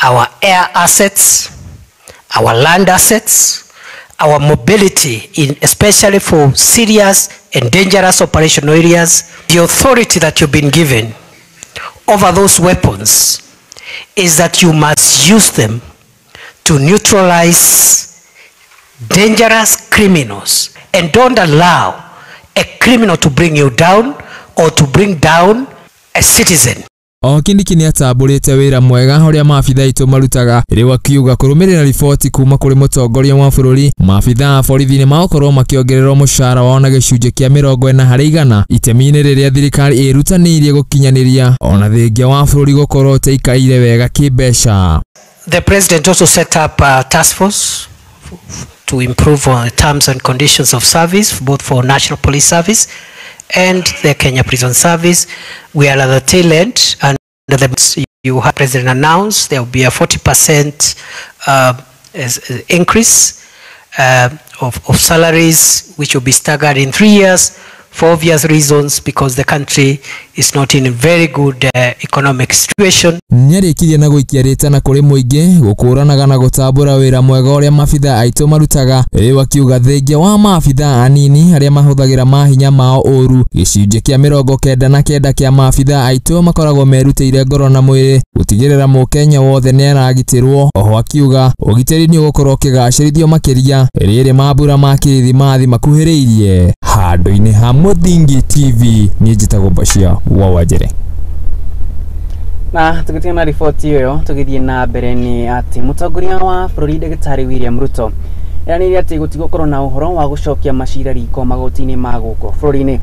Our air assets, our land assets, our mobility, in especially for serious and dangerous operational areas, the authority that you've been given over those weapons is that you must use them to neutralize dangerous criminals and don't allow a criminal to bring you down or to bring down a citizen. O Kindiki nĩatambũrĩte wĩra mwega ũrĩa maabitha aitũ marutaga rĩu akiuga kũrũmĩrĩra riboti kuma kũrĩ mũtongoria wa bũrũri maabitha a borithi nĩmagũkorwo makĩongererwo mũcara wao na gĩcunjĩ kĩa 40% itemi-inĩ rĩrĩa thirikari ĩrutanĩirie gũkinyanĩria ona thengia wa bũrũri gũkorwo ũtaikaire wega kĩmbeca. The president also set up a task force to improve on the terms and conditions of service both for National Police Service and the Kenya Prison Service. We are at the tail end, and the you have president announced there will be a 40% increase of salaries, which will be staggered in 3 years for obvious reasons, because the country is not in a very good economic situation. Nĩarĩkirie na gũikia rĩtana kũrĩ mũingĩ gũkũranaga na gũtambũra wĩra mwega ũrĩa maabitha aitũ marutaga rĩu akiuga thengia wa maabitha anini arĩa mahũthagĩra mahinya mao ũru gĩcunjĩ kĩa 99 kĩa maabitha aitũ makoragwo merutĩire ngoro na mwĩrĩ gũtigĩrĩra mũkenya wothe nĩaragitĩrwo. Oho akiuga ũgitĩri nĩũgũkorwo ũkĩgacĩrithio makĩria rĩrĩ mambura ma kĩrithimathi makuhĩrĩirie. Handũ-inĩ ha Muthingi TV niĩ njĩtagwo Bashir wa Wanjere. Na tũgĩtigana na riboti ĩyo tũgĩthiĩ na mbere nĩ atĩ mũtongoria wa bũrũri Ndagĩtarĩ William Ruto eranĩire atĩ gũtigũkorwo na ũhoro wa gũcokia macira riko magoti-inĩ ma gũkũ bũrũri-inĩ.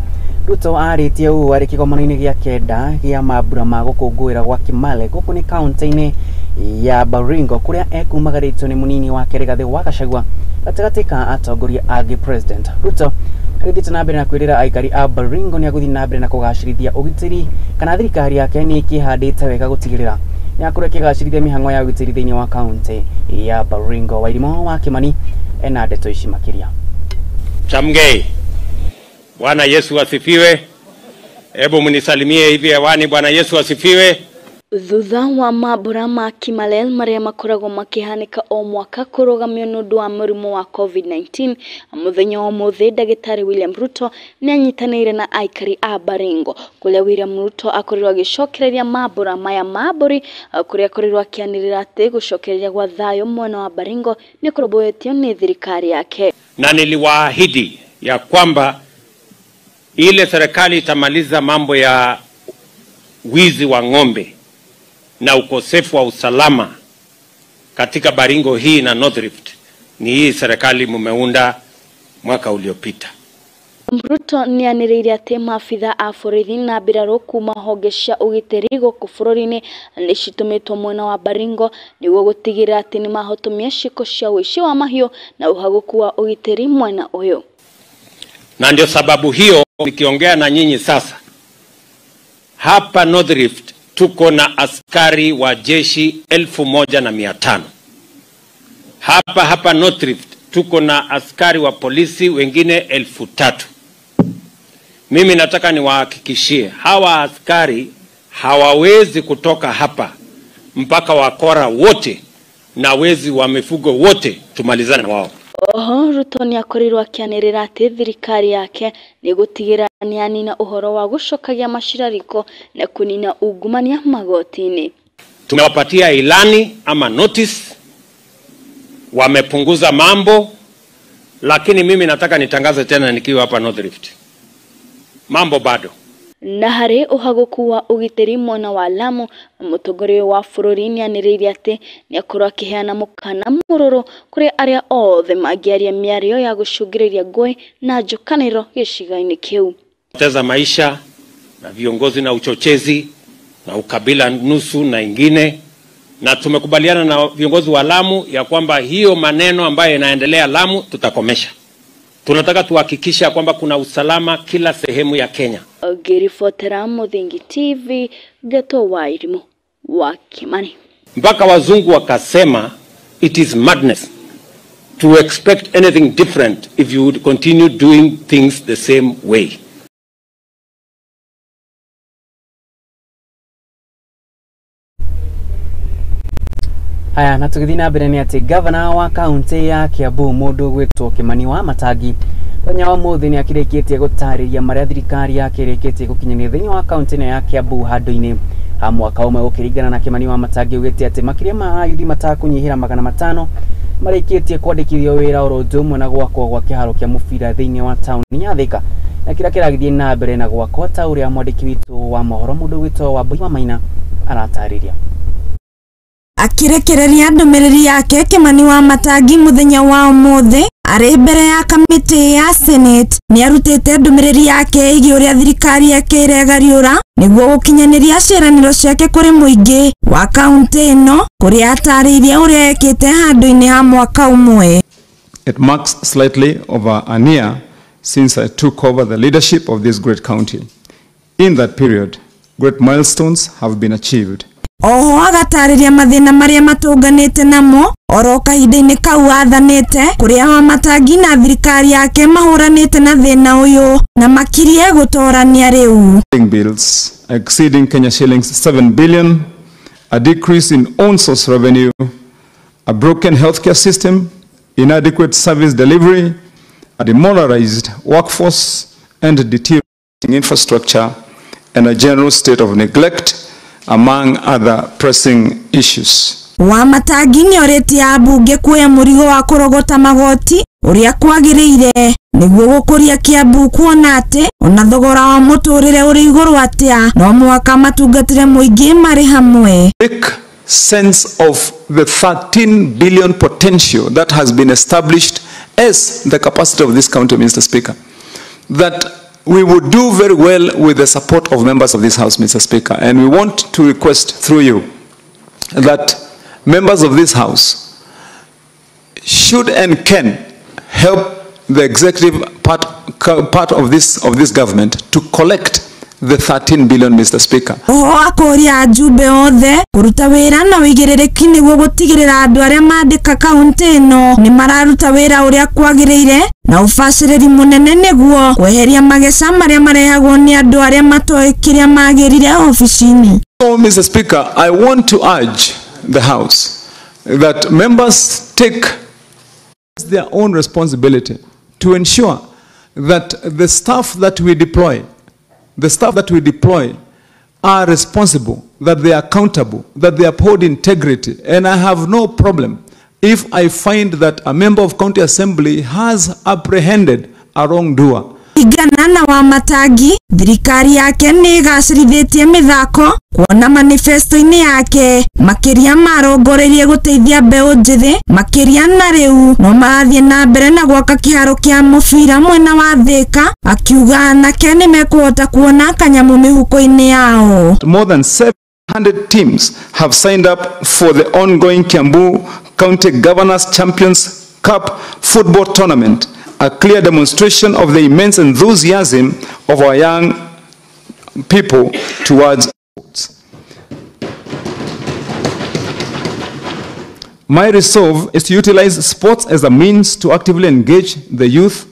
Ruto arĩtie ũũ arĩ kĩgomano-inĩ gĩa kenda gĩa mambura ma gũkũngũĩra gwa Kimale gũkũ nĩ kaunti-inĩ ya Baringo kũrĩa ekumagarĩtio nĩ mũnini wake Rigathĩ wa Gachagua gatagatĩ ka atongoria angĩ. President Ruto agĩthiĩte na mbere na kwĩrĩra aikari a Baringo nĩ agũthiĩ na mbere na kũgacĩrithia ũgitĩri kana thirikari yake nĩ ĩkĩhandĩte wega gũtigĩrĩra nĩ akorwo ĩkĩgacĩrithia mĩhang'o ya ũgitĩri thĩinĩ wa kaunti ya Baringo. Wairimu wa Kimani ena ndeto ici makĩria. Chamgei. Bwana Yesu asifiwe. Hebu mnisalimie hivi hewani. Bwana Yesu asifiwe. Thutha wa mambura ma Kimalel maria makoragwo makihanika o mwaka kũrũgamio nĩ ũndũ wa mũrimũ wa COVID-19, mũthenya wa ũmũthĩ Ndagĩtarĩ William Ruto nĩanyitanĩire na aikari a Baringo kũrĩa William Ruto akorirwo agĩcokereria mambura maya ma mbũri kũrĩa akorirwo akĩanĩrĩra atĩ gũcokereria gwa thayũ mwena wa Baringo nĩ kũrũmbũyĩtio nĩ thirikari yake. Na niliwaahidi ya kwamba ile serikali itamaliza mambo ya wizi wa ng'ombe na ukosefu wa usalama katika Baringo hii na North Rift ni hii serikali mumeunda mwaka uliopita. Ruto nĩanĩrĩire atĩ maabitha a borithi na mbirarũ kuma honge cia ũgitĩri gũkũ bũrũri-inĩ nĩcitũmĩtwo mwena wa Baringo nĩguo gũtigĩrĩra atĩ nĩmahotomia ciĩko cia ũici wa mahiũ na ũhagũku wa ũgitĩri mwena ũyũ. Na ndio sababu hiyo nikiongea na nyinyi sasa hapa North Rift tuko na askari wa jeshi 1500. Hapa North Rift tuko na askari wa polisi wengine 3000. Mimi nataka niwahakikishie hawa askari hawawezi kutoka hapa mpaka wakora wote na wezi wa mifugo wote tumalizane na wao. Oho Ruto nĩakorirwo akĩanĩrĩra atĩ thirikari yake nĩgũtigĩrĩra nĩanina ũhoro wa gũcokagia macira riko na kunina ungumania magoti-inĩ. Tumewapatia ilani ama notice, wamepunguza mambo, lakini mimi nataka nitangaze tena nikiwa hapa North Rift. Mambo bado. Na harĩ ũhagũku wa ũgitĩri mwena wa Lamu, mũtongoria wa bũrũri nĩanĩrĩire atĩ nĩakorwo akĩheana mũkana mũrũrũ kũrĩ arĩa othe mangĩaria mĩario ya gũcũngĩrĩria ngũĩ na njũkanĩro gĩcigo-inĩ kĩu. Poteza maisha na viongozi na uchochezi na ukabila nusu na ingine, na tumekubaliana na viongozi wa Lamu ya kwamba hiyo maneno ambayo inaendelea Lamu tutakomesha. Tunataka tuhakikisha kwamba kuna usalama kila sehemu ya Kenya. Ngĩribotera Muthingi TV, Geto Wairimu wa Kimani. Mpaka wazungu wakasema it is madness to expect anything different if you would continue doing things the same way. Haya, na tũgĩthiĩ na mbere nĩ atĩ gavana wa kaunti ya Kiambu mũndũ gwĩtwo Kimani wa Matangi mũthenya wa mũthĩ nĩ akĩrĩkĩtie gũtarĩria marĩa thirikari yake ĩrĩkĩtie gũkinyania thĩinĩ wa kaunti ĩno ya Kiambu handũ-inĩ ha mwaka ũmwe. Gũkĩringana na Kimani wa Matangi augĩte atĩ makĩria ma ayuthi matakũnyihĩra 500 marĩkĩtie kwandĩkithio wĩra oro ũndũ ũmwe na gwakwo gwa kĩharo kĩa mũbira thĩinĩ wa taũni ya Thika na kĩrĩa kĩragĩthiĩ na mbere na gwakwo ta ũrĩa mwandĩki witũ wa mohoro mũndũ gwĩtwo Wambui wa Maina aratarĩria. Akirekereria ndũmĩrĩri yake Kimani wa Matangi mũthenya wa ũmũthĩ arĩ mbere ya kamĩtĩ ya Senate nĩarutĩte ndũmĩrĩri yake ĩgiĩ ũrĩa thirikari yake ĩregariũra nĩguo gũkinyanĩria ciĩranĩro ciake kũrĩ mũingĩ wa kaunti ĩno kũrĩa atarĩirie ũrĩa ekĩte handũ-inĩ ha mwaka ũmwe. It marks slightly over a year since I took over the leadership of this great county. In that period, great milestones have been achieved. Oho agatarĩria mathĩna marĩa matũnganĩte namo oro kahinda-inĩ kau athanĩte kũrĩa Wamatangi na thirikari yake mahũranĩte na thĩna ũyũ na makirie gũtorania rĩu. Bills exceeding Kenya shillings 7 billion, a decrease in own source revenue, a broken healthcare system, inadequate service delivery, a demoralized workforce, and deteriorating infrastructure, and a general state of neglect, among other pressing issues. Wamatangi nĩorĩtie ambunge kuoya mũrigo wa kũrogota magoti ũrĩa kwagĩrĩire nĩguo gũkũria Kiambu kuona atĩ ona thogora wa mũtũrĩre ũrĩ igũrũ atĩa no mũhaka matungatĩre mũingĩ marĩ hamwe. Make sense of the 13 billion potential that has been established as the capacity of this county, Mr. Speaker, that we would do very well with the support of members of this House, Mr. Speaker, and we want to request through you that members of this House should and can help the executive part of this government to collect the 13 billion, Mr. Speaker. Oho akoria ajumbe othe kuruta wira na wigirĩrĩki nĩguo gũtigĩrĩra andũ arĩa mandĩka kaunti ĩno nĩ mararuta wĩra ũrĩa kwagĩrĩire na ũbacĩrĩri mũnene nĩguo kweheria mageca marĩa marehagwo nĩ andũ arĩa matoĩ kĩrĩa magĩrire obici-inĩ. So, Mr. Speaker, I want to urge the House that members take their own responsibility to ensure that the staff that we deploy, are responsible, that they are accountable, that they uphold integrity. And I have no problem if I find that a member of county assembly has apprehended a wrongdoer. Igana na Wamatangi thirikari yake nĩ ĩgacĩrithĩtie mĩthako kuona manifesto-inĩ yake makĩria marongoreirie gũteithia mbeũ njĩthĩ makĩria na rĩu no marathiĩ na mbere na gwaka kĩharo kĩa mũbira mwena wa Thika akiuga anake nĩ mekũhota kuona kanyamũ mĩhuko-inĩ yao. More than 700 teams have signed up for the ongoing Kiambu County Governors Champions Cup football tournament, a clear demonstration of the immense enthusiasm of our young people towards sports. My resolve is to utilize sports as a means to actively engage the youth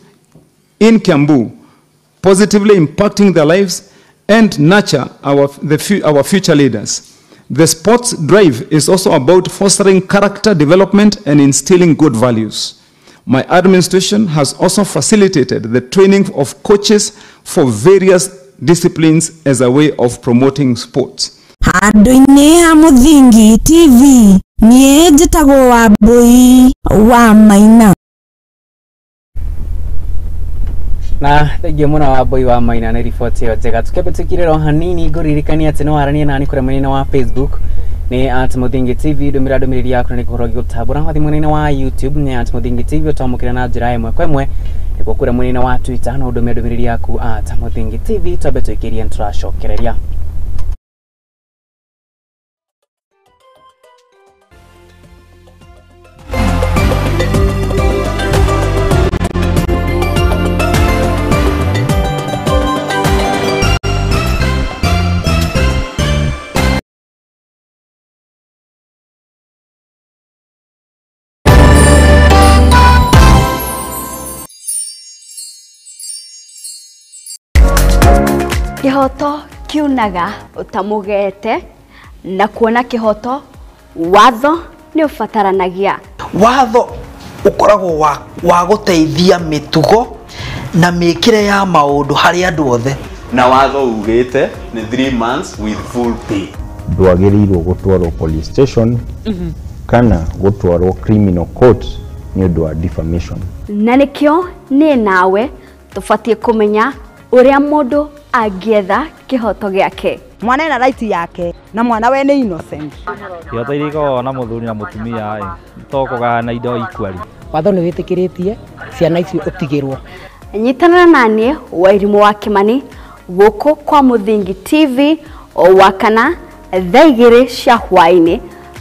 in Kiambu, positively impacting their lives and nurture our future leaders. The sports drive is also about fostering character development and instilling good values. My administration has also facilitated the training of coaches for various disciplines as a way of promoting sports. Handũ-inĩ ha Mũthingi TV, niĩ njĩtagwo Wambui wa Maina. Na thengiũ mũno Wambui wa Maina nĩ riboti ĩyo njega. Tũkĩambĩtũkire ro hanini ngũririkania atĩ no waranie nani kũrĩa mwena wa Facebook nĩ @Mũthingi TV, ndũmĩra ndũmĩrĩri yaku na nĩngũkorwo ngĩgũtambũra. Wathiĩ mwena-inĩ wa YouTube nĩ @Mũthingi TV, ũtwamũkĩra na njĩra ĩmwe kwa ĩmwe. Nĩkuo kũrĩa mwena-inĩ wa Twitter no ũndũmĩre ndũmĩrĩri yaku @Mũthingi TV, twambe tũikĩrie nĩtũracokereria. Kihoto kiunaga utamugete na kuona kihoto watho nĩ ũbataranagia. Watho ũkoragwo wa gũteithia mĩtugo na mĩkĩre ya maũndũ harĩ andũ othe. Na watho ugĩte nĩ 3 months with full pay. Ndwagĩrĩirwo gũtwarwo police station kana gũtwarwo criminal court nĩ ũndũ wa defamation. Na nĩkĩo niĩ nawe tũbatiĩ kũmenya ũrĩa mũndũ angĩetha kĩhoto gĩake. Mwana ena right yake na mwana we nĩ innocent. Kĩhoto iria ikoragwo na mũthuri na mũtumia ĩ to kũgayana indo equally. Watho nĩ wĩtĩkĩrĩtie ciana icio ũtigĩrwo. Nyitanĩra na niĩ Wairimũ wa Kĩmani gũkũ kwa Mũthingi TV o Wakana thaa 2 cia hwaĩ-inĩ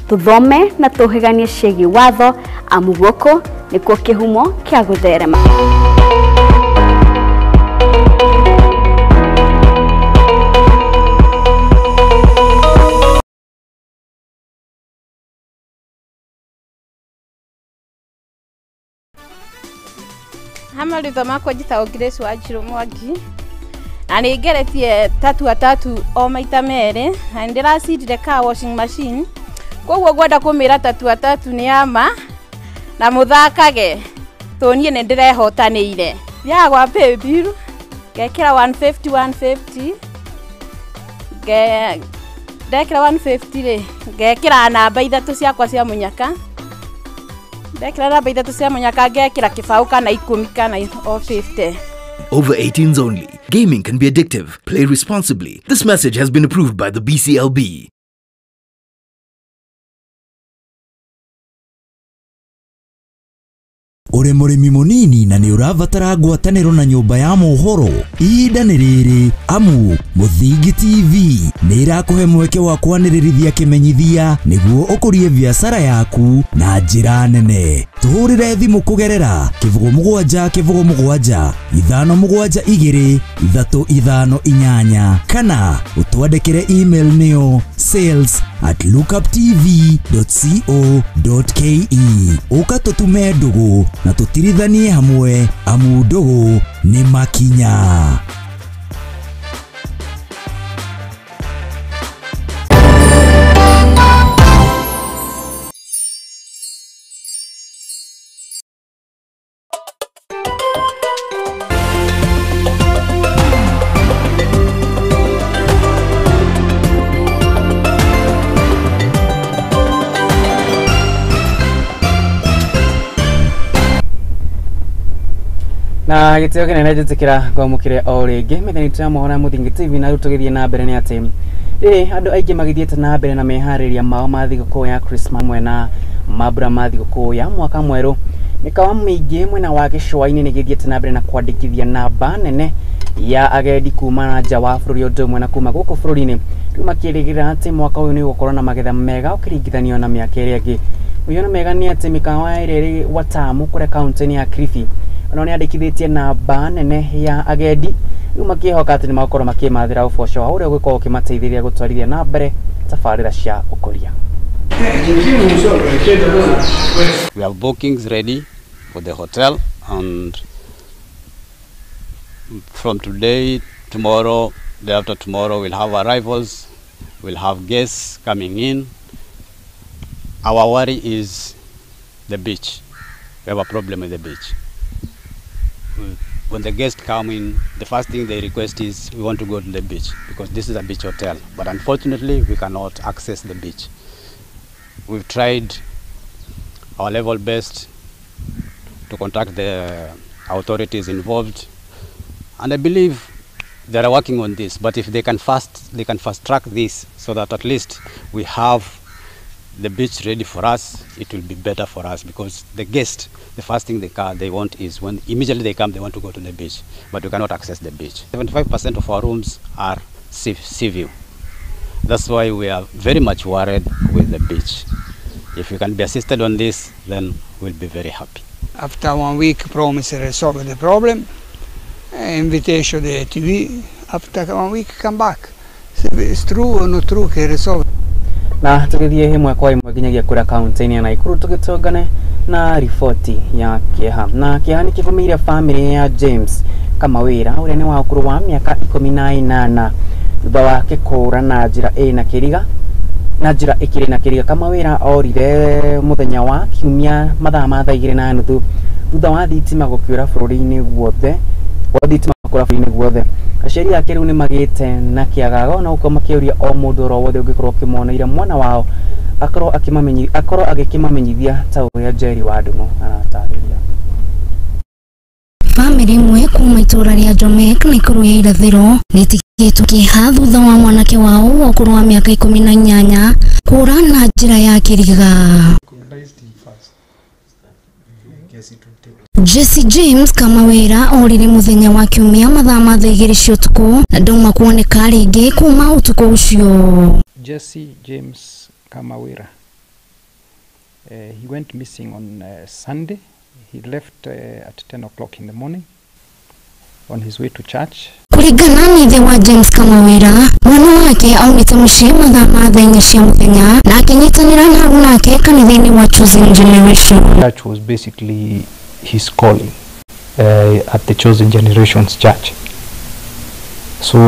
tũthome na tũhĩganie ciĩgiĩ watho amu gũkũ nĩkuo kĩhumo kĩa gũtherema. Marĩtwa makwa njĩtagwo Grace Wanjirũ Mwangi na nĩ ngeretie tatua tatu o maita merĩ na nĩ ndĩracindire car washing machine, koguo ngwenda kũmĩra tatua tatu nĩ ya ma na mũthakage tondũ niĩ nĩ ndĩrehotanĩire. Thiaga gwa paybill ngekĩra 150 150 ndekĩra 150 rĩ ngekĩra namba ithatũ ciakwa cia mũnyaka, ndekĩra namba ithatũ cia mũnyaka ngekĩra kĩbaũ kana 10 kana o 50. Over 18s only. Gaming can be addictive. Play responsibly. This message has been approved by the BCLB. Ũrĩ mũrĩmi mũnini na nĩ ũrabatara ngwatanĩro na nyũmba ya mohoro, ihinda nĩ rĩrĩ amu Mũthingi TV nĩ ĩrakũhe mweke wa kwanĩrĩrithia kĩmenyithia nĩguo ũkũrie biacara yaku na njĩra nene. Tũhũrĩre thimũ kũgerera 07 07 572 358 kana ũtwandĩkĩre email nĩyo sales@lookuptv.co.ke. Ũka tũtume ndũgũ na tũtirithanie hamwe amu ndũgũ nĩ makinya. Na gĩtĩo kĩnene njĩtĩkĩra ngwamũkĩre o rĩngĩ mĩthenya ya mohoro ya Mũthingi TV na rĩu tũgĩthiĩ na mbere nĩ atĩ rĩrĩ andũ aingĩ magĩthiĩte na mbere na meharĩria mao ma thigũkũ ya Christmas hamwe na mambura ma thigũkũ ya mwaka mwerũ. Mĩkawa mĩingĩ mwena wa gĩcũa-inĩ nĩ ĩgĩthiĩte na mbere na kwandĩkithia namba nene ya agendi kuma na nja wa bũrũri ũndũ ũmwe na kuma gũkũ bũrũri-inĩ, rĩu makĩrĩgĩrĩra atĩ mwaka ũyũ nĩ ũgũkorwo na magetha mega ũkĩringithanio na mĩaka ĩrĩa ĩngĩ. Mũhiano mega nĩ atĩ mĩkawa ĩrĩa ĩrĩ Watamu kũrĩa kaũntĩ-inĩ ya Kilifi ono nĩ andĩkithĩtie namba nene ya agendi rĩu makĩhoka atĩ nĩ magũkorwo makĩmathĩra ũboco wao ũrĩa ũgũkorwo ũkĩmateithĩrĩria gũtwarithia na mbere tabarĩra cia ũkũria. We have bookings ready for the hotel, and from today, tomorrow, day after tomorrow, we'll have arrivals, we'll have guests coming in. Our worry is the beach. We have a problem with the beach. When the guests come in, the first thing they request is we want to go to the beach because this is a beach hotel. But unfortunately, we cannot access the beach. We've tried our level best to contact the authorities involved, and I believe they are working on this. But if they can fast track this so that at least we have the beach ready for us, it will be better for us, because the guest, the first thing they want is when immediately they come, they want to go to the beach, but we cannot access the beach. 75% of our rooms are sea view. That's why we are very much worried with the beach. If we can be assisted on this, then we'll be very happy. After 1 week, promise to resolve the problem. Invitation the TV. After 1 week, come back. It's true or not true, can resolve. Na tũgĩthiĩ ĩmwe kwa ĩmwe nginyagia kũrĩa kaunti-inĩ ya Nakuru tũgĩtũngane na riboti ya kĩeha. Na kĩeha nĩ kĩgũmĩire bamĩrĩ ya James Kamawĩra ũrĩa nĩ wa ũkũrũ wa mĩaka 18 thutha wake kũũra na njĩra ĩna kĩriga Na njĩra ĩkĩrĩ na kĩriga. Kamawĩra orire mũthenya wa kiumia mathaa ma thaa 2:30 thutha wa thitima gũkĩũra bũrũri-inĩ guothe, wa thitima kũra bũrũri-inĩ guothe. Aciari ake rĩu nĩ magĩte na kĩagago na gũkorwo makĩũria o mũndũ oro wothe ũngĩkorwo ũkĩmoneire mwana wao akorwo akĩmamenyi akorwo agĩkĩmamenyithia, ta ũrĩa Njeri wa Ndung'u aratarĩria. Bamĩrĩ ĩmwe kuma itũũra rĩa Jomek, Nakuru ya irathĩro, nĩtigĩtwo kĩeha thutha wa mwanake wao wa ũkũrũ wa mĩaka 18 kũra na njĩra ya kĩriga. Jesse James Kamawera orire mũthenya wa kiumia mathaa ma thaa 2 cia ũtukũ na ndauma kuoneka rĩngĩ kuma ũtukũ ũcio. Jesse James Kamawera. He went missing on Sunday. He left at 10 o'clock in the morning on his way to church. Kũringana na ithe wa James Kamawera, mwana wake aumĩte mũciĩ mathaa ma thaa 4 cia mũthenya na akĩnyitanĩra na aruna ake kanitha-inĩ wa Chosen Generation. Church was basically his calling at the Chosen Generations Church. So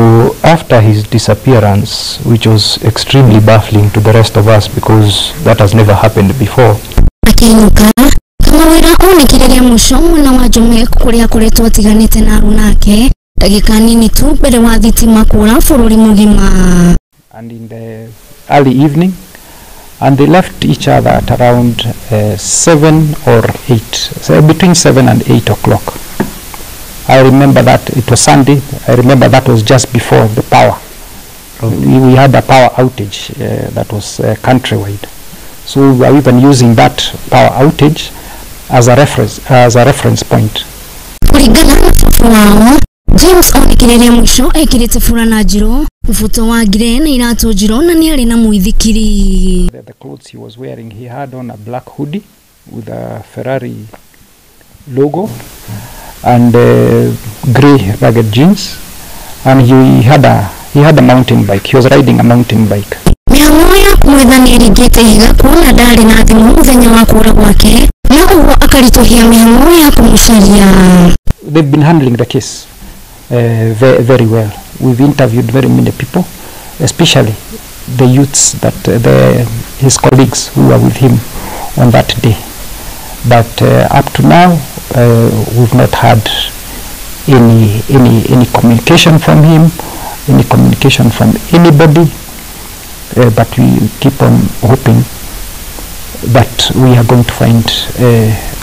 after his disappearance, which was extremely baffling to the rest of us because that has never happened before. Akĩinũka, Kamawera onekire rĩa mũico mwena wa Jomek kũrĩa akoretwo atiganĩte na aruna ake ndagĩka nini tu mbere wa thitima kũra bũrũri mũgima. And in the early evening, and they left each other at around 7 or 8, so between 7 and 8 o'clock. I remember that it was Sunday. I remember that was just before the power. We had a power outage that was countrywide. So we were even using that power outage as a reference point. Kũringana na baba wao, James onekire rĩa mũico ekĩrĩte burana njirũ, mũbuto wa ngire na iratũ njirũ na nĩarĩ na mũithikiri. The clothes he was wearing, he had on a black hoodie with a Ferrari logo and grey rugged jeans, and he had a mountain bike. He was riding a mountain bike. Mĩhang'o ya kũmwetha nĩ ĩringĩte ihiga kuona ndarĩ na thimũ mũthenya wa kũra gwake na ũguo akaritũhia mĩhang'o ya kũmũcaria. They've been handling the case very well. We've interviewed very many people, especially the youths that his colleagues who were with him on that day. But up to now, we've not had any communication from him, any communication from anybody. But we keep on hoping that we are going to find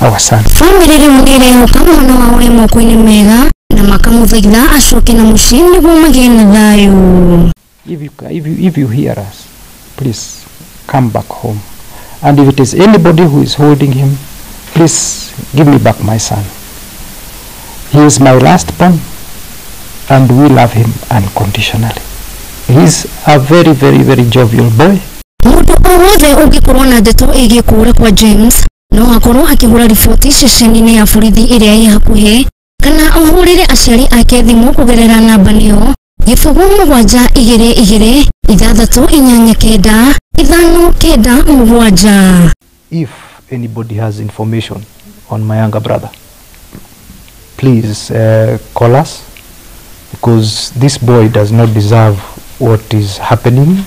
our son. Bamĩrĩ rĩu nĩ ĩrehoka mwana wao e moko-inĩ mega na makamũthaitha acoke na mũciĩ nĩguo magĩe na thayũ. If you hear us, please come back home. And if it is anybody who is holding him, please give me back my son. He is my last born, and we love him unconditionally. He's a very, very, very jovial boy. Mũndũ o wothe ũngĩkorwo na ndeto ĩgiĩ kũũra kwa James no akorwo akĩhũra riboti ceceni-inĩ ya borithi ĩrĩa ĩ hakuhĩ kana ahũrĩre aciari ake thimũ kũgerera namba nĩyo 0722 689 597. If anybody has information on my younger brother, please call us, because this boy does not deserve what is happening.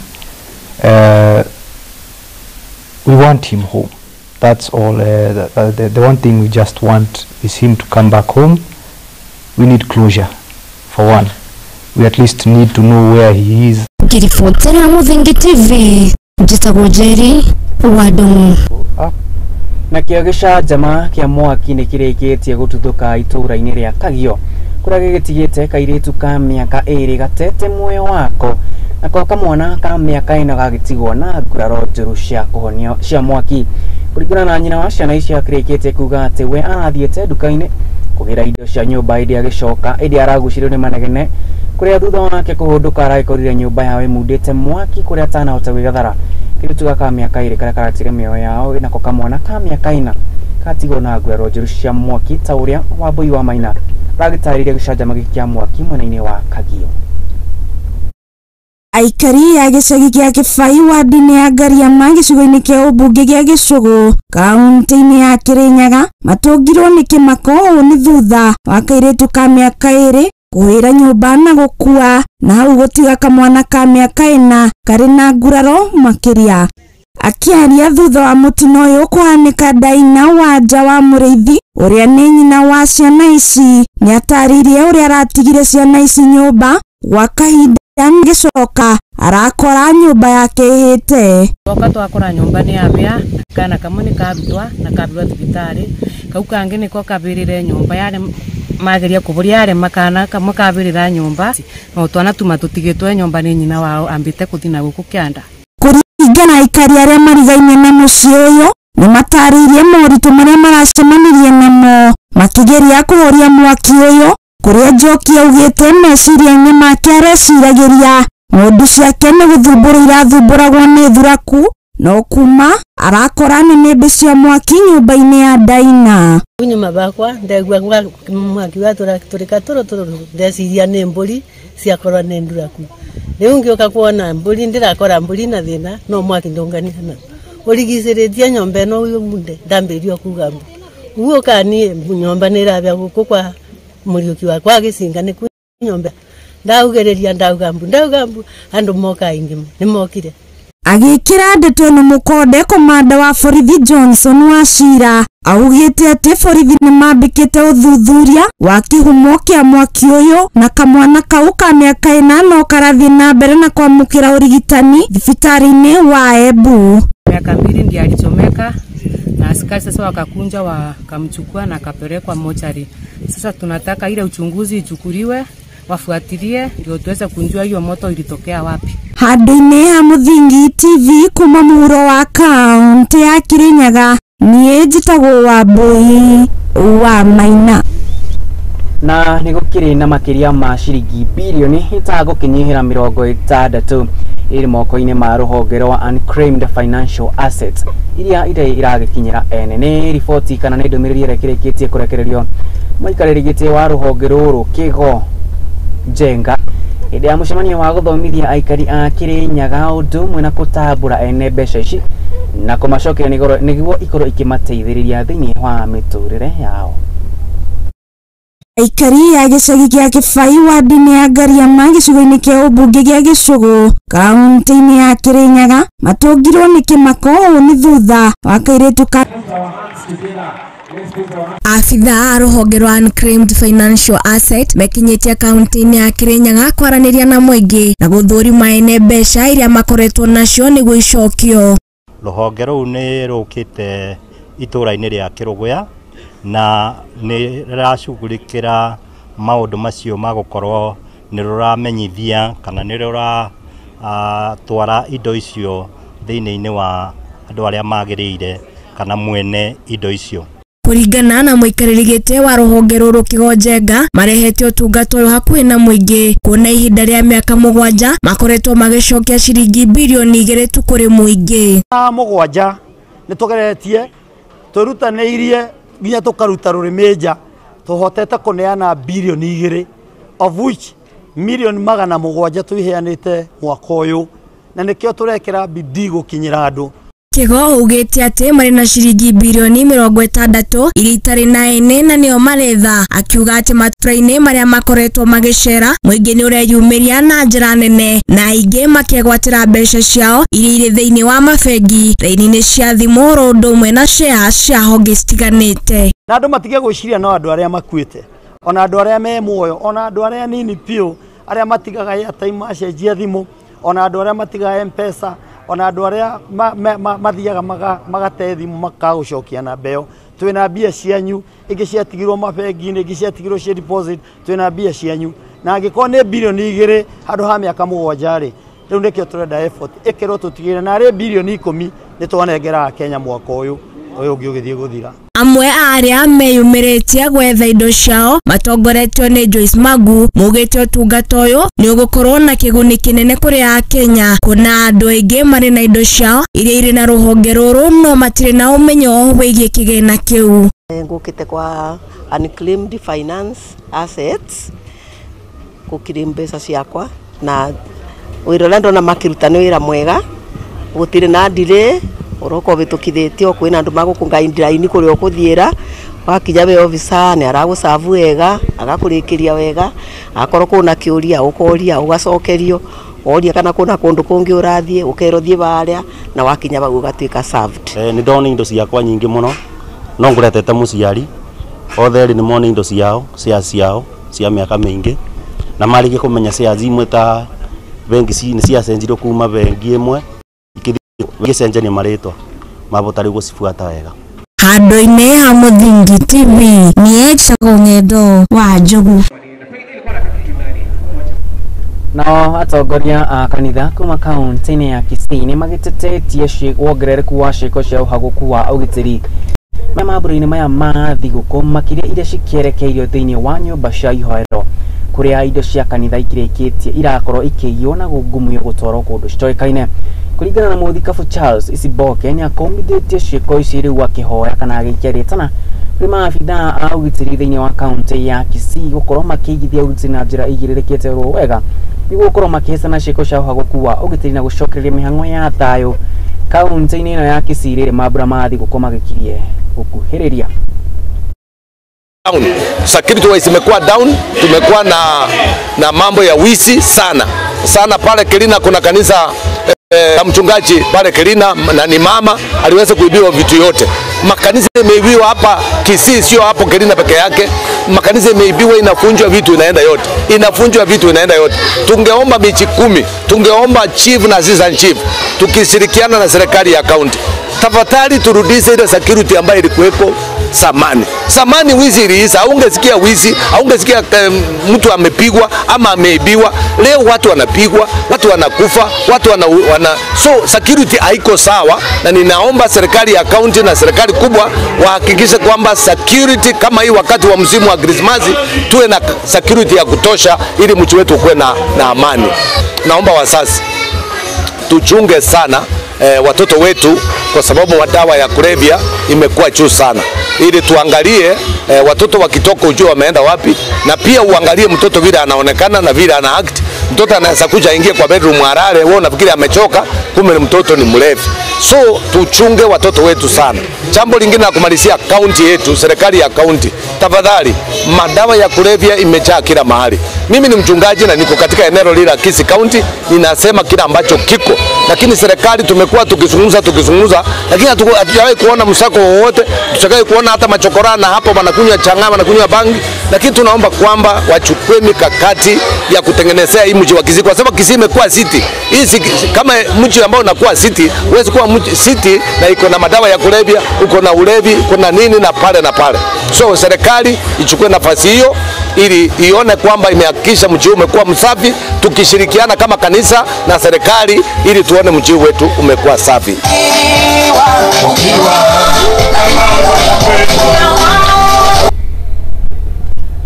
We want him home. That's all. The one thing we just want is him to come back home. We need closure, for one. We at least need to know where he is. Ngĩribotera Mũthingi TV, njĩtagwo Njeri wa Ndung'u. Nakĩo gĩcanjama kĩa mwaki nĩ kĩrĩkĩtie gũtuthũka itũũra-inĩ rĩa Kagio kũrĩa gĩgĩtigĩte kairĩtu ka mĩaka 2 gatete muoyo wako, nako kamwana ka mĩaka 4 gagĩtigwo na nguraro njũru cia kũhonio cia mwaki. Kũringana na nyina wa ciana icio, akĩrĩkĩtie kuga atĩ we arathiĩte nduka-inĩ kũgĩra indo cia nyũmba hĩndĩ agĩcoka hĩndĩ aragucĩrĩrio nĩ manegene, kũrĩa thutha wake kũhũndũka aragĩkorire nyũmba yao ĩmundĩte mwaki kũrĩa atanahota gwĩgathara. Kairĩtu gaka ka mĩaka 2 karĩa karatire mĩoyo yao, nako kamwana ka mĩaka 4 gatigwo na nguraro njũru cia mwaki, ta ũrĩa Wambui wa Maina aragĩtarĩria gĩcanjama gĩkĩ kĩa mwaki mwena-inĩ wa Kagio. Aikari a gĩcagi kĩa Kĩbai, wadi-inĩ ya Ngariama, gĩcigo-inĩ kĩa ũmbunge gĩa Gĩcũgũ, kaunti-inĩ ya Kĩrĩnyaga, matũngirwo nĩ kĩmako. Ũũ nĩ thutha wa kairĩtu ka mĩaka 2 Kũhĩra nyũmba na gũkua na hau gũtiga kamwana ka mĩaka 4 karĩ na nguraro makĩria. Akĩaria thutha wa mũtino ũyũ kũhanĩka, Daina Wanja wa Mũrĩithi ũrĩa nĩ nyina wa ciana ici nĩatarĩirie ũrĩa aratigire ciana ici nyũmba gwa kahinda gĩcoka arakora nyũmba yake ĩhĩte. Twoka twakora nyũmba nĩ yabĩa, kana kamwe nĩ karutwa na kabirwa thibitarĩ, kau kangĩ nĩko kabĩrĩre nyũmba yarĩ mageria kũbũria yarĩ makana kamwe kabĩrĩra nyũmba no twana tuma tũtigĩtwe nyũmba nĩ nyina wao ambĩte kũthi na gũkũ kĩanda. Kũringana aikari arĩa marigaine na mũciĩ ũyũ nĩmatarĩirie moritũ marĩa maracemanirie namo makĩgeria kũhoria mwaki ũyũ, kũrĩa Njoki augĩte meciria-inĩ make areciragĩria ng'ondu ciake nĩ gũthumbũrwo irathumbũragwo nĩ thuraku, no kuma arakora nĩnĩmbĩ cia mwaki nyũmba-inĩ ya Daina. Nyuma bakwa ndegua mwaki watũrĩka tũrũ tũrũ ndeciria nĩ mbũri ciakorwo nĩ nduraku. Rĩu ngĩũka kuona mbũri ndĩrakora mbũri na thĩna no mwaki ndũngania na ũrigicĩrĩtie nyũmba ĩno ũyũ munde ndambĩrĩria kuga mbu uguo ka niĩ nyũmba nĩ ĩrabĩa gũkũ kwa Mũriũki wakwa gĩcinga nĩ ku nyũmba ndaugĩrĩria ndauga mbu andũ moka aingĩ nĩ mokire. Agĩkĩra ndeto ĩno mũkonde, komanda wa borithi Johnson Wachira augĩte atĩ borithi nĩmambĩkĩte ũthuthuria wa kĩhumo kĩa mwaki ũyũ na kamwana kau ka mĩaka 4 no karathiĩ na mbere na kwamũkĩra ũrigitani thibitarĩ-inĩ wa Embu. Miaka 2 ndiye alichomeka na askari sasa wakakunja wakamchukua na akapelekwa mochari. Sasa tunataka ile uchunguzi ichukuliwe, wafuatilie ndio tuweze kujua hiyo moto ilitokea wapi. Handũ-inĩ ha Mũthingi TV kuma mũhuro wa kaunti ya Kirinyaga, niĩ njĩtagwo Wambui wa Maina. Na nĩ gũkĩrĩ na makĩria ma ciringi birioni itagũkinyihĩra 60 ĩrĩ moko-inĩ ma rũhonge rwa Unclaimed Financial Assets iria iragĩkinyĩra ene. Nĩ riboti kana nĩ ndũmĩrĩri ĩrĩa ĩkĩrĩkĩtie kũrekererio mũikarĩri gĩtĩ wa rũhonge rũrũ Kĩgo Njenga hĩndĩ ya mũcemanio wa gũthomithia aikari a Kĩrĩnyaga ũndũ ũmwe na kũtambũra ene mbeca ici na kũmacokeria nĩguo ikorwo ikĩmateithĩrĩria thĩinĩ wa mĩtũrĩre yao. Aikari ya gĩcagi kĩa Kĩbai wadi-inĩ ya Ngariama gĩcigo-inĩ kĩa ũmbunge gĩa Gĩcũgũ kaunti-inĩ ya Kĩrĩnyaga matũngirwo nĩ kĩmako ũũ nĩ thutha wa kairĩtu ka Abithaa a rũhonge rwa Unclaimed Financial Asset mekinyĩtie kaunti-inĩ ya Kĩrĩnyaga kwaranĩria na mũingĩ na gũthũrima ene mbeca iria makoretwo nacio nĩguo icokio. Rũhonge rũu nĩ rũkĩte itũũra-inĩ rĩa Kĩrũgũya na nĩ rĩracugurikĩra maũndũ macio ma gũkorwo nĩ rũramenyithia kana nĩ rũratwara indo icio thĩinĩ-inĩ wa andũ arĩa magĩrĩire kana mwene indo icio. Kũringana na mũikarĩri gĩtĩ wa rũhonge rũrũ Kĩgo Njenga, marehete ũtungata ũyũ hakuhĩ na mũingĩ kuona ihinda rĩa mĩaka 7 makoretwo magĩcokia ciringi birioni 2 tu kũrĩ mũingĩ. 7 nĩ tũgeretie twĩrutanĩirie nginya tũkaruta rũrĩmĩ nja tũhotete kũneana birioni 2 of which milioni 700 tũiheanĩte mwaka ũyũ na nĩkĩo tũrekĩra bidii gũkinyĩra andũ. Kĩgo augĩte atĩ marĩ na ciringi birioni 60 iria itarĩ na ene na nĩo maretha, akiuga atĩ matũra-inĩ marĩa makoretwo magĩcera mũingĩ nĩ ũreyumĩria na njĩra nene na aingĩ makegwatĩra mbeca ciao iria irĩ thĩinĩ wa mabengi, raini-inĩ cia thimũ oro ũndũ ũmwe na share cia honge citiganĩte. Na andũ matige gwĩciria no andũ arĩa makuĩte, ona andũ arĩa me muoyo, ona andũ arĩa nini biũ, arĩa matigaga airtime macenjia thimũ, ona andũ arĩa matigaga M-Pesa, ona andũ arĩa mathiaga magate thimũ makagũcokia namba ĩyo. Twĩna mbia cianyu, ingĩ ciatigirwo mabengi-inĩ, ingĩ ciatigirwo cia deposit, twĩna mbia cianyu. Na angĩkorwo nĩ birioni 2 handũ ha mĩaka 7 rĩ, rĩu nĩkĩo tũrenda effort ĩkĩrwo tũtigĩrĩre na arĩ birioni 10 nĩ twanengera Kenya mwaka ũyũ ũngĩ ũgĩthiĩ gũthira. Amwe a arĩa meyumĩrĩtie gwetha indo ciao matongoretio nĩ Joyce Magu maugĩte ũtungata ũyũ nĩ ũgũkorwo na kĩguni kĩnene kũrĩ Akenya kuona andũ aingĩ marĩ na indo ciao iria irĩ na rũhonge rũrũ no matirĩ na ũmenyo wĩgiĩ kĩgĩna kĩu. Ngũkĩte kwa Unclaimed Finance Assets gũkiri mbeca ciakwa na wĩra ũrĩa ndona makĩruta nĩ wĩra mwega, gũtirĩ na delay, ũroka ũhĩtũkithĩtio kwĩna andũ magũkũnga raini kũrĩa ũkũthiĩra, Wakinya we officer ni aragũcabu wega, agakũrĩkĩria wega, akorwo kuna kĩũria ũkoria ũgacokerio, woria kana kuna kũndũ kũngĩ ũrathiĩ ũkerwo thiĩ harĩa, na wakinya bau ũgatuĩka served. Nĩ ndona indo ciakwa nyingĩ mũno, no ngũretete mũciari othe erĩ nĩ mona indo ciao ciao cia mĩaka mĩingĩ, na marĩkia kũmenya shares imwe ta bengi nĩ ciacenjirio kuma bengi ĩmwe igĩcenjania marĩtwa mabota rĩu gũcibuata wega. Handũ-inĩ ha Mũthingi TV nĩ njĩtagwo Ng'endo wa Njogu. Nao atongoria a kanitha kuma kaunti-inĩ ya Kisii nĩ magĩtetetie wongerereku wa ciĩko cia ũhagũku wa ũgitĩri mambura-inĩ maya ma thigũkũ, makĩria iria cikĩerekeirio thĩinĩ wa nyũmba cia ihoero kũrĩa indo cia kanitha ikĩrĩkĩtie irakorwo ikĩiywo na gũngumio gũtwarwo kũndũ citoĩkaine. Kũringana na mũthikabu Charles Isiboke, nĩ akomithĩtie ciĩko ici rĩu akĩhoya kana agĩikia rĩtana kũrĩ maabithaa a ũgitĩri thĩinĩ wa kaunti ya Kisii gũkorwo makĩigithia ũgitĩri na njĩra igĩrĩrĩkĩte oro wega nĩguo gũkorwo makĩhĩcana ciĩko cia ũhagũku wa ũgitĩri na gũcokereria mĩhang'o ya thayũ kaunti-inĩ ĩno ya Kisii rĩrĩ mambura ma thigũkũ magĩkirie gũkuhĩrĩria. Down. Security wise imekuwa down, tumekuwa na mambo ya wizi sana sana pale Kelina. Kuna kanisa mchungaji pale Kelina na ni mama aliweza kuibiwa vitu yote. Makanisa imeibiwa hapa Kisii, sio hapo Kelina peke yake. Makanisa imeibiwa, inafunjwa vitu inaenda yote, inafunjwa vitu inaenda yote. Tungeomba michi 10, tungeomba chief na assistant chief, tukishirikiana na serikali ya county, tafadhali turudishe ile security ambayo ilikuwepo zamani. Zamani wizi iliisha, haungesikia wizi, haungesikia mtu amepigwa ama ameibiwa. Leo watu wanapigwa, watu wanakufa, watu wana so security haiko sawa, na ninaomba serikali ya county na serikali kubwa wahakikishe kwamba security kama hii wakati wa msimu wa Krismasi tuwe na security ya kutosha ili mji wetu ukuwe na amani. Naomba wasasi tuchunge sana watoto wetu kwa sababu madawa ya kulevya imekuwa juu sana, ili tuangalie watoto wakitoka ujue wameenda wapi, na pia uangalie mtoto vile anaonekana na vile ana act. Mtoto anaweza kuja aingie kwa bedroom alale, wewe unafikiri amechoka, kumbe mtoto ni mlevi. So tuchunge watoto wetu sana. Jambo lingine la kumalizia, county yetu, serikali ya county, tafadhali, madawa ya kulevya imejaa kila mahali. Mimi ni mchungaji na niko katika eneo lile la Kisii County, ninasema kila ambacho kiko. Lakini serikali tumekuwa tukizungumza, lakini hatujawahi kuona msako wowote, hatujawahi kuona hata machokora na hapo wanakunywa chang'aa, wanakunywa bangi. Lakini tunaomba kwamba wachukue mikakati ya kutengenezea hii mji wa Kisii, kwa sababu Kisii imekuwa city. Hii kama mji ambao unakuwa city, huwezi kuwa mji city na iko na madawa ya kulevya, uko na ulevi, kuna nini na pale na pale. So serikali ichukue nafasi hiyo ili ione kwamba imehakikisha mji umekuwa msafi, tukishirikiana kama kanisa na serikali ili tuone mji wetu umekuwa safi.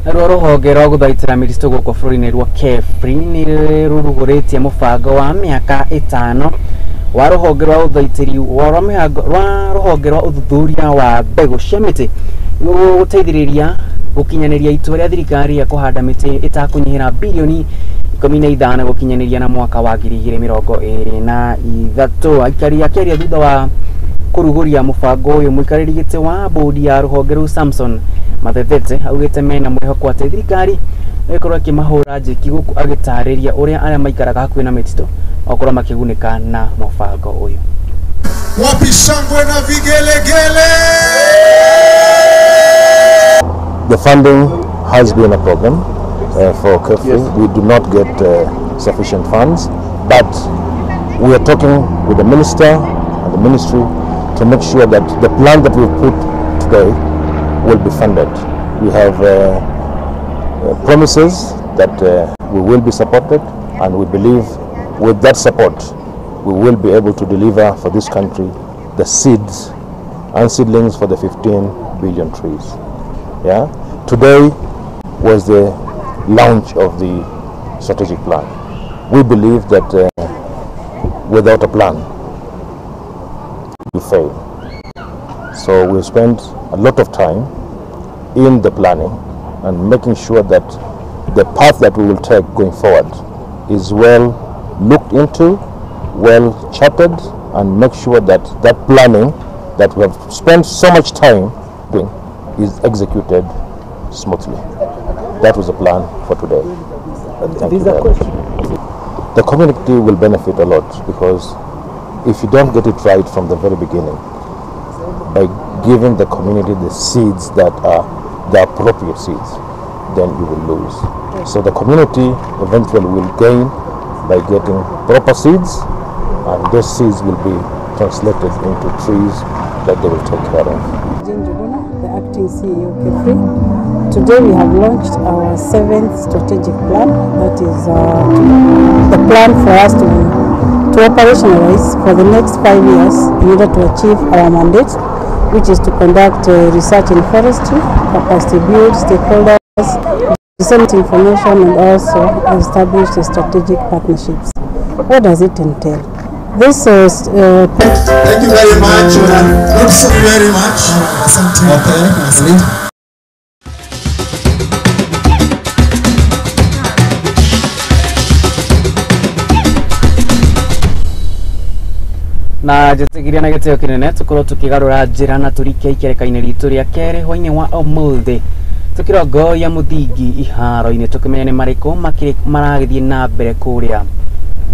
Naruo rũhonge rwa gũthaitĩra mĩtitũ gũkũ bũrũri-inĩ rwa KEFRI nĩ rũrugũrĩtie mũbango wa mĩaka 5 wa rũhonge rwa ũthaitĩri wa rũhonge rwa ũthuthuria wa mbegũ cia mĩtĩ nĩguo gũteithĩrĩria gũkinyanĩria itua rĩa thirikari ya kũhanda mĩtĩ ĩtakũnyihĩra bilioni 15 gũkinyanĩria na mwaka wa 2023. Aikari akĩaria thutha wa kũrugũria mũbango ũyũ, mũikarĩri gĩtĩ wa bodi ya rũhonge rũu Samson Mathethete augĩte mena mwĩhoko atĩ thirikari no ĩkorwo ĩkĩmahũra njeki, gũkũ agĩtarĩria ũrĩa arĩa maikaraga hakuhĩ na mĩtitũ okorwo makĩgunĩka na mũbango ũyũ. Wapi shangwe na vigelegele? The funding has been a problem for KEFRI. Yes. We do not get sufficient funds, but we are talking with the minister and the ministry to make sure that the plan that we've put today will be funded. We have promises that we will be supported, and we believe with that support we will be able to deliver for this country the seeds and seedlings for the 15 billion trees. Yeah? Today was the launch of the strategic plan. We believe that without a plan, you fail. So we spent a lot of time in the planning and making sure that the path that we will take going forward is well looked into, well charted, and make sure that that planning that we have spent so much time doing is executed smoothly. That was the plan for today. Thank you very much. The community will benefit a lot, because if you don't get it right from the very beginning, by giving the community the seeds that are the appropriate seeds, then you will lose. So the community eventually will gain by getting proper seeds, and those seeds will be translated into trees that they will take care of. Jane Njuguna, the acting CEO KEFRI. Today we have launched our 7th strategic plan, that is the plan for us to operationalize for the next 5 years in order to achieve our mandate, which is to conduct research in forestry, capacity build, stakeholders, disseminate information, and also establish the strategic partnerships. What does it entail? This is Thank you very much. Thank you very much. Okay. Na njĩtĩkĩria na gĩtĩo kĩnene tũkorwo tũkĩgarũra njĩra na tũrike ikereka-inĩ ritũ rĩa kerĩ hwainĩ wa ũmũthĩ tũkĩrongoria mũthingi iharo-inĩ tũkĩmenya nĩ marĩkũ maragĩthiĩ na mbere kũrĩa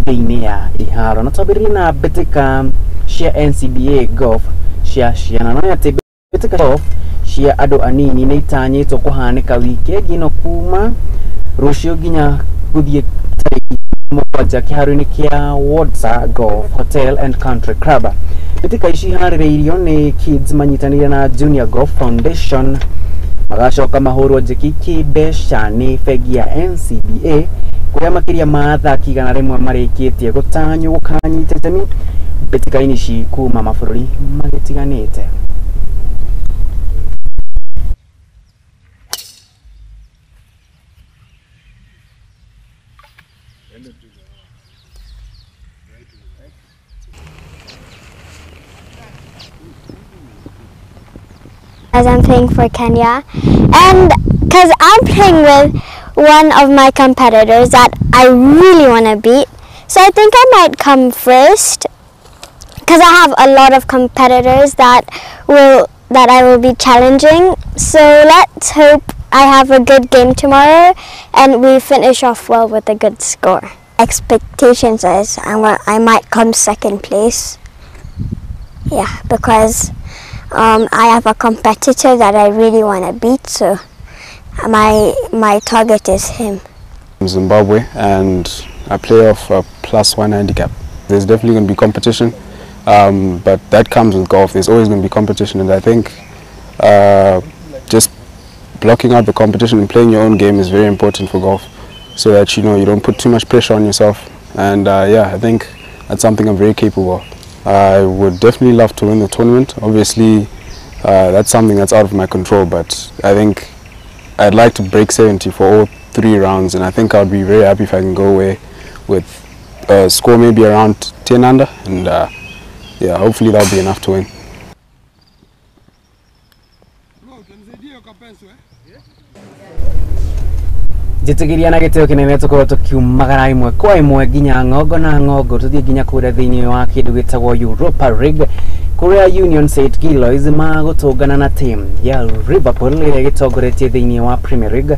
thĩinĩ ya iharo na twambĩrĩrie na mbĩtĩka cia NCBA Golf cia ciana no atĩ mbĩtĩka golf cia andũ anini nĩ itanyĩtwo kũhanĩka wikendi ĩno kuma rũciũ nginya gũthiĩ tarĩki 7 kĩharo-inĩ kĩa Wodza Golf Hotel and Country Club. Mbĩtĩka ici iharĩrĩirio nĩ Kids manyitanĩire na Junior Golf Foundation magacoka mahũrwo njeki kĩmbeca nĩ bengi ya NCBA kũrĩa makĩria ma athaki 100 marĩkĩtie gũtanywo gũkanyita itemi mbĩtĩka-inĩ ici kuma mabũrũri magĩtiganĩte. As I'm playing for Kenya, and because I'm playing with one of my competitors that I really want to beat, so I think I might come first because I have a lot of competitors that I will be challenging. So let's hope I have a good game tomorrow and we finish off well with a good score. Expectations is I might come second place. Yeah, because I have a competitor that I really want to beat, so my target is him. I'm Zimbabwe and I play off a +1 handicap. There's definitely going to be competition, but that comes with golf. There's always going to be competition, and I think just blocking out the competition and playing your own game is very important for golf, so that you know you don't put too much pressure on yourself. And yeah, I think that's something I'm very capable of. I would definitely love to win the tournament. Obviously, that's something that's out of my control, but I think I'd like to break 70 for all 3 rounds, and I think I'd be very happy if I can go away with a score maybe around 10 under, and yeah, hopefully that'll be enough to win. Njĩtĩkĩria na gĩtĩo kĩnene tũkorwo tũkiumagara ĩmwe kwa ĩmwe nginya ng'ongo na ng'ongo tũthiĩ nginya kũrĩa thĩinĩ wa kĩndũ gĩtagwo Europa League kũrĩa Union St Gillois magũtũngana na team ya Liverpool ĩrĩa ĩgĩtongoretie thĩinĩ wa Premier League.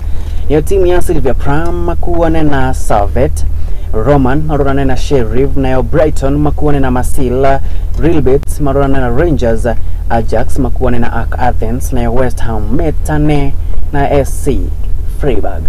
Nĩyo timu ya Sylvia Pram makuane na Servette, Roman marorane na Sheriff, nayo Brighton makuane na Marseille, Real Betis marorane na Rangers, Ajax makuane na AEK Athens, nayo West Ham metane na SC Freiburg.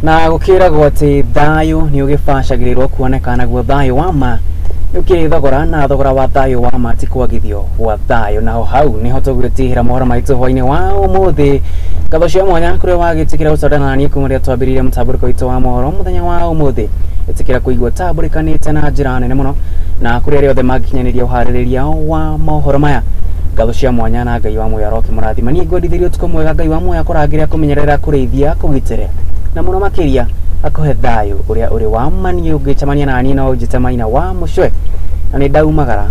Na gukiragwo ati thayo ni ugibacagĩrĩrwo kuoneka naguo thayo wa ma nĩ thogora na thogora wa thayo wa ma ti kwagithio gwa thayo. Naho hau niho tũgwĩtihĩra mohoro maitũ hwainĩ wa ũmũthĩ. Ngatho cia mwanya kũrĩa wagĩtĩkĩra gũcordana na niĩ kuma rĩrĩa twambĩrĩirie mũtambũrĩko witũ wa mohoro mũthenya wa ũmũthĩ. Ĩtĩkĩra kũigua tambũrĩkanĩte na njĩra nene mũno, na kũrĩ arĩa othe mangĩkinyanĩria ũharĩrĩria wa mohoro maya Ngatho cia mwanya na Ngai wa muoyo arokĩmũrathima. Niĩ ngwendithĩria ũtukũ mwega, Ngai wa muoyo akũrangĩre, akũmenyerere, akũrĩithia, akũgitĩre na mũno makĩria akũhe thayũ ũrĩa ũrĩ wa ma. Niĩ ũngĩcemania na niĩ no ũnjĩte Maina wa Mũcwe, na nĩ ndaumagara.